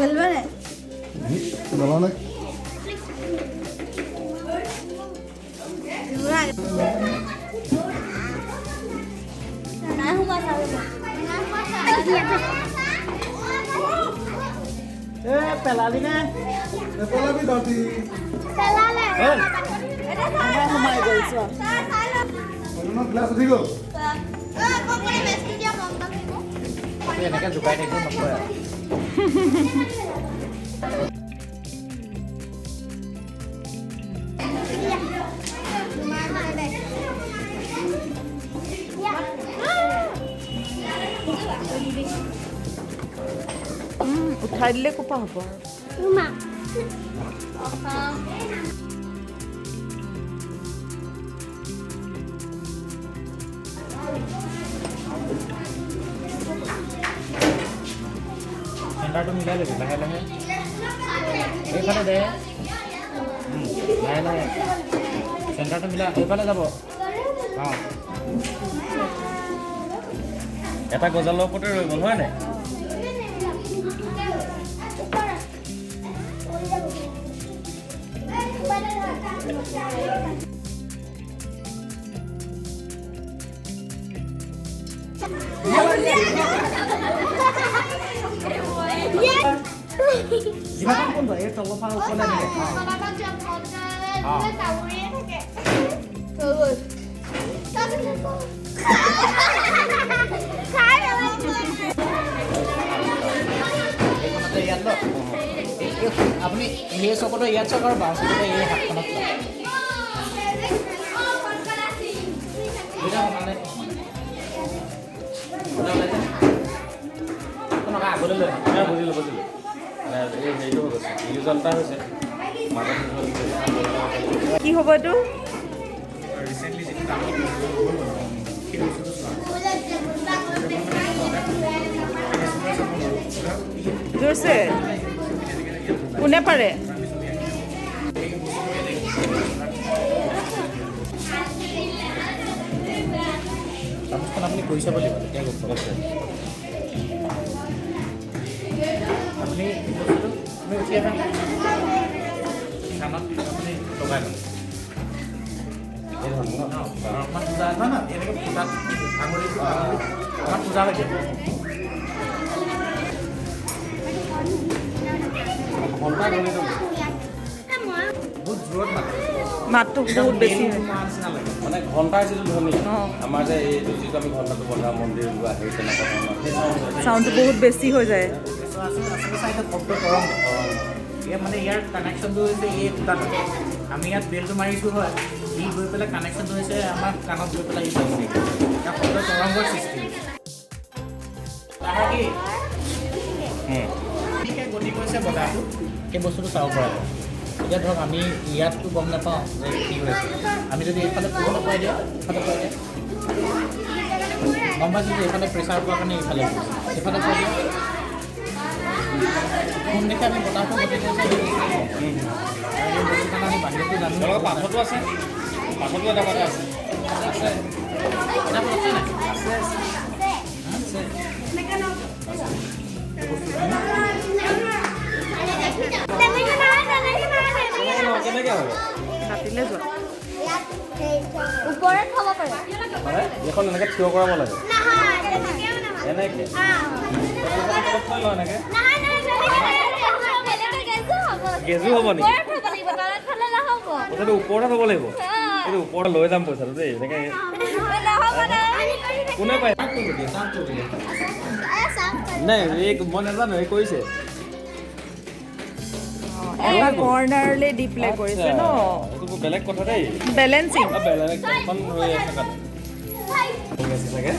জ্বলা নাই। পেলালি নে? পেলাবি তহঁতি। সোমাই গ'ল চোৱা। গ্লাছ উঠি গ'ল। এনেকে জোকাই থাকিব নকৰে। উঠাই দিলে কোপা হ'ব আৰু। চেণ্টাৰটো মিলাই ল'বি লাহে লাহে, এইফালে দে, লাহে লাহে চেণ্টাৰটো মিলাই এইফালে যাব। অঁ, এটা গজালৰ ওপৰতে ৰৈ গ'ল, হয় নাই? জিভাখন কোন এই তলৰ ফালে ওপৰলৈ দিলে। এইখনতে ইয়াত লওক, আপুনি সেই চকতে ইয়াত চাওক আৰু বাওঁ চকতে এই হাতখনত চাওক। আগলৈ লৈ। বুজিলোঁ বুজিলোঁ, মানে এই হেৰিটো হৈ গৈছে, ইলিউজন এটা হৈছে মাজত। কি হ'ব এইটো? ৰিচেণ্টলি যিটো কাম সেই বস্তুটো চোৱা। জোৰছে কোনে পাৰে? চামুচখন আপুনি কৰি চাব লাগিব, তেতিয়া গম পাব। আপুনি বস্তুটো তুমি উঠি আহা, কাণত আপুনি লগাই লওক। অকণমান পূজা নহয় নহয়, এনেকৈ ফুটাত আঙুলিটো অকণমান পূজা হৈ দিয়ে। ঘণ্টা ধ্বনিটো বহুত জোৰত মাতে। মাতটো বহুত বেছি হয়। নিচিনা লাগে। মানে ঘণ্টাৰ যিটো ধ্বনি আমাৰ যে এইটো যিটো আমি ঘণ্টাটো বজাওঁ মন্দিৰ লোৱা হেৰি তেনেকুৱা ধৰণৰ সেই চাউণ্ডটো বহুত বেছি হৈ যায়। আচলতে চাইডত শব্দ তৰংগ, এই মানে ইয়াৰ কানেকশ্যনটো হৈছে এই খুটাটো। আমি ইয়াত বেলটো মাৰিছোঁ হয়, ই গৈ পেলাই কানেকশ্যনটো হৈছে আমাৰ কাণত গৈ পেলাই ই পাইছে। ইয়াৰ শব্দ তৰংগৰ সৃষ্টি হৈছে। তাৰ কি গতি কৰিছে বতাহটো, সেই বস্তুটো চাব পৰা যায়। এতিয়া ধৰক আমি ইয়াততো গম নাপাওঁ যে কি হৈছে। আমি যদি এইফালে এইফালে পোৱাই দিওঁ, এইফালে পোৱাই দিওঁ, গম পাইছোঁ যে এইফালে প্ৰেছাৰ পোৱাৰ কাৰণে এইফালে গৈছে। এইফালে পোৱাই দিওঁ, কোন দিশে আমি বতাহটো গতি কৰিছে সেই বস্তুটো গম পাওঁ। আৰু এই বস্তুৰ কাৰণে আমি বাহিৰতো জানো। তেওঁলোকৰ পাঠতো আছে, পাঠতো এটা কথা আছে। আছে, কিতাপত আছে নাই? আছে আছে। কেনেকৈ হ'ব? কাটিলে যোৱা। ওপৰত থ'ব পাৰে। মানে এইখন এনেকৈ থিয় কৰাব লাগে এনেকৈ এনেকৈ গেজু হ'ব নেকি? পইচাটো ওপৰতে থ'ব লাগিব। এইটো ওপৰতে লৈ যাম পইচাটো দেই, এনেকৈ কোনে পায় নাই এই মই নাজানো, এই কৰিছে। এটা কৰ্ণাৰলৈ দি পেলাই কৰিছে ন? এইটো বেলেগ কথা দেই। বেলেঞ্চিং। বেলেগ এখন হৈ আছে তাত চাগে।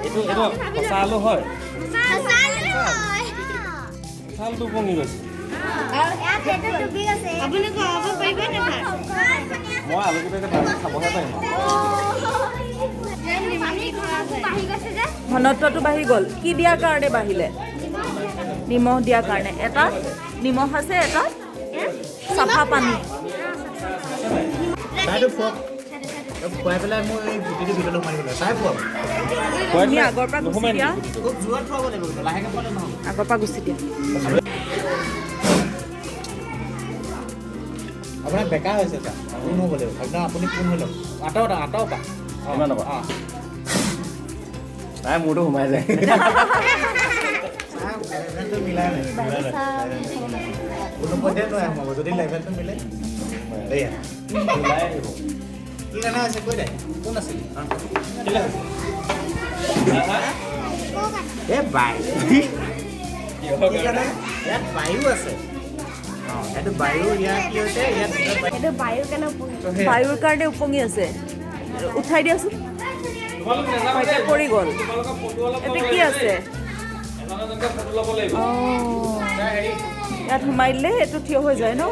এইটো এইটো সঁচা আলু হয়, সঁচা আলুটো উপঙি গৈছে। মই আলুকেইটা এতিয়া ভাজি খাবহে পাৰিম। ঘনত্বটো বাঢ়ি গ'ল। কি দিয়াৰ কাৰণে বাঢ়িলে? নিমখ দিয়াৰ কাৰণে। এটা নিমখ আছে, এটা চাফা পানী। খুৱাই পেলাই মোৰ এই গুটিটো ভিতৰলৈ সোমাই দিব, চাই খুৱাব। তুমি আগৰ পৰা গুচি দিয়া। খুব জোৰত খুৱাব লাগিব কিন্তু, লাহেকৈ খুৱালে নহ'ব। আগৰ পৰা গুচি দিয়া। আপোনাৰ বেকা হৈছে ছাৰ, পোন হ'ব লাগিব একদম। আপুনি পোন হৈ লওক, আঁতৰত আঁতৰ পৰা। ইমান পৰা নাই, মোৰতো সোমাই যায়। লেভেলটো মিলাই নাই, কোনো পধ্যে নোৱাৰে সোমাব যদি লেভেলটো মিলে। এয়া ওলাই আহিব। কি কাৰণে হৈছে কৈ দে, কোন আছিল? এই বাই কি কাৰণে ইয়াত বায়ু আছে? অঁ, এইটো বায়ু। ইয়াত কি হৈছে? ইয়াত এইটো বায়ুৰ কাৰণে? বায়ুৰ কাৰণে ওপঙি আছে। উঠাই দিয়াচোন। তোমালোক নাযাবা। এতিয়া পৰি গ'ল। তোমালোকৰ ফটো অলপ ইয়াতে কি আছে? এজন এজনকে ফটো ল'ব লাগিব। অঁ, ইয়াত সোমাই দিলে এইটো থিয় হৈ যায় ন?